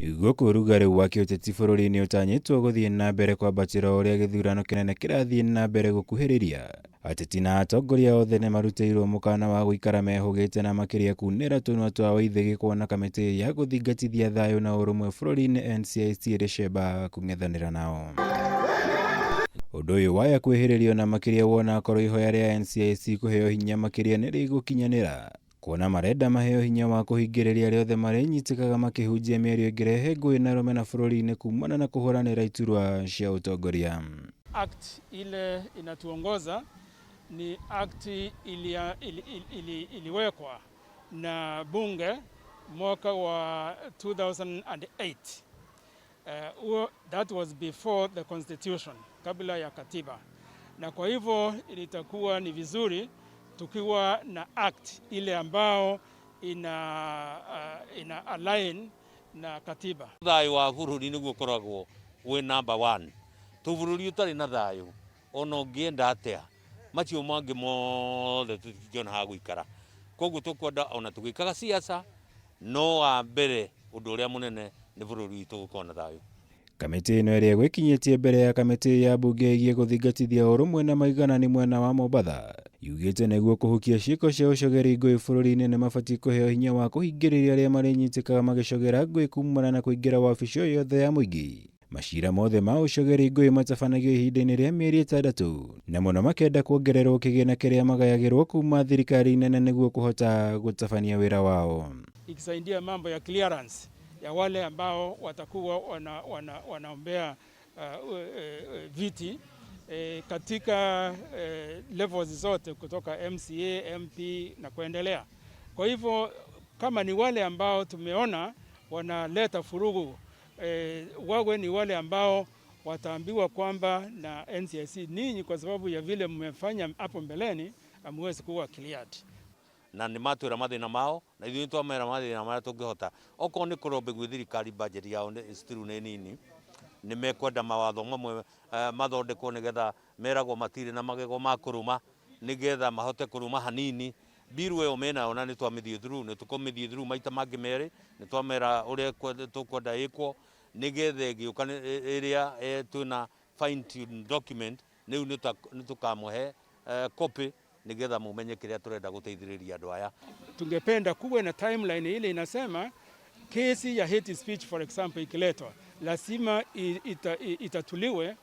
Gũkũ ũrugarĩ wa kĩũteti bũrũri-inĩ ũtanyĩtwo gũthiĩ na mbere kwambatĩra o ũrĩa gĩthurano kĩnene kĩrathiĩ na mbere gũkuhĩrĩria. Ateti na atongoria othe nĩ marutĩirwo mũkana wa gũikara mehũgĩte na makĩria kunĩra tũnua twa waithĩgĩ kuona kamĩtĩ ya gũthingatithia thayũ na ũrũmwe bũrũri-inĩ NCIC ĩrĩ cemba kũng'ethanĩra nao. Ũndũ ũyũ waya kwĩhĩrĩrio na makĩria wona akorwo ihoya rĩa NCIC kũheo hinya makĩria nĩ rĩgũkinyanĩra. Kuona marenda maheo hinya wa kũhingĩrĩria arĩa othe marĩnyitĩkaga makĩhunjia mĩario ĩngĩrehe ngũĩ na rũmena bũrũri-inĩ kumana na kũhũranĩra iturwa cia ũtongoria. Act ile inatuongoza ni act iliwekwa na bunge mwaka wa 2008. That was before the constitution, kabla ya katiba, na kwa hivyo itakuwa ni vizuri tukiwa na act ile ambao ina align na katiba. Thayũ wa bũrũri nĩguo ũkoragwo wĩ number one. Tũ bũrũri ũtarĩ na thayũ, ona ũngĩenda atĩa, macio mangĩ mothe tũtingĩona ha gũikara. Koguo tũkwenda ona tũgĩkaga siasa, no wa mbere ũndũ ũrĩa mũnene nĩ bũrũri witũ gũkorwo na thayũ. Kamĩtĩ ĩno ĩrĩa ĩgwĩkinyĩtie mbere ya kamĩtĩ ya mbunge ĩgiĩ gũthingatithia ũrũmwe na maiganani mwena wa Mombatha yugĩte nĩguo kũhukia ciĩko cia ũcogeri ngũĩ bũrũri-inĩ nĩ mabatiĩ kũheo hinya wa kũhingĩrĩria arĩa marĩnyitĩkaga magĩcogera ngũĩ kumana na kũingĩra wabici o yothe ya mũingĩ. Macira mothe ma ũcogeri ngũĩ matabanagio ihinda-inĩ rĩa mĩeri 6 na mũno makenda kuongererwo kĩgĩna kĩrĩa magayagĩrwo kuma thirikari nene nĩguo kũhota gũtabania wĩra wao. Ikisaidia mambo ya clearance ya wale ambao watakuwa wanaombea viti katika levels zote kutoka MCA, MP na kuendelea. Kwa hivyo kama ni wale ambao tumeona wanaleta furugu, wawe ni wale ambao wataambiwa kwamba na NCIC, ninyi kwa sababu ya vile mmefanya hapo mbeleni hamwezi kuwa cleared. Na nĩ matwĩra mathĩna mao na ithuĩ twamera mathĩna marĩa tũngĩhota. Okorwo nĩ kũrombe gwĩ thirikari, budget yao still nĩ nini. Nĩ mekwenda mawatho mamwe mathondekwo nĩgetha meragwo matirĩ na magego ma kũrũma, nĩgetha mahote kũrũma hanini. Bill ĩyo menayo na nĩ twamĩthiĩ through, nĩ tũkũmĩthiĩ through maita mangĩ merĩ. Nĩ twamera ũrĩa tũkwenda ĩkwo nĩgetha ĩgĩũka ĩrĩa twĩna fine tune document rĩu nĩ tũkamũhe copy nĩgetha mumenye kĩrĩa tũrenda gũteithĩrĩria andũ aya. Tungependa kuwe na timeline ile inasema kesi ya hate speech, for example, ikiletwa lazima itatuliwe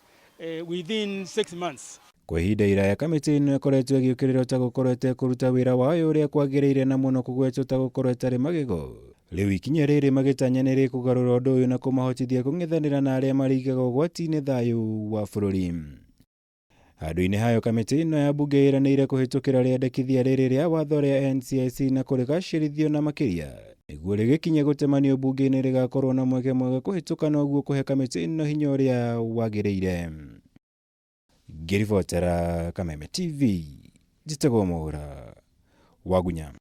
within 6 months. Kwa ihinda iraya kamĩtĩ ĩno ĩkoretwo ĩgĩũkĩrĩrwo ta gũkorwo ĩtekũruta wĩra wayo ũrĩa kwagĩrĩire na mũno kũgwetwo ta gũkorwo ĩtarĩ magego. Rĩu ikinya rĩrĩ magĩtanya nĩ rĩkũgarũra ũndũ ũyũ na kũmahotithia kũng'ethanĩra na arĩa marĩigaga ũgwati-inĩ thayũ wa bũrũri. Handũ-inĩ hayo, kamĩtĩ ĩno ya mbunge ĩranĩire kũhĩtũkĩra rĩandĩkithia rĩrĩ rĩa watho rĩa NCIC na kũrĩgacĩrithio na makĩria nĩguo rĩgĩkinye gũtemanio mbunge-inĩ rĩgakorwo na mweke mwega kũhĩtũka noguo kũhe kamĩtĩ ĩno hinya ũrĩa wagĩrĩire. Ngĩribotera Kameme TV, njĩtagwo Mwaura Wagunya.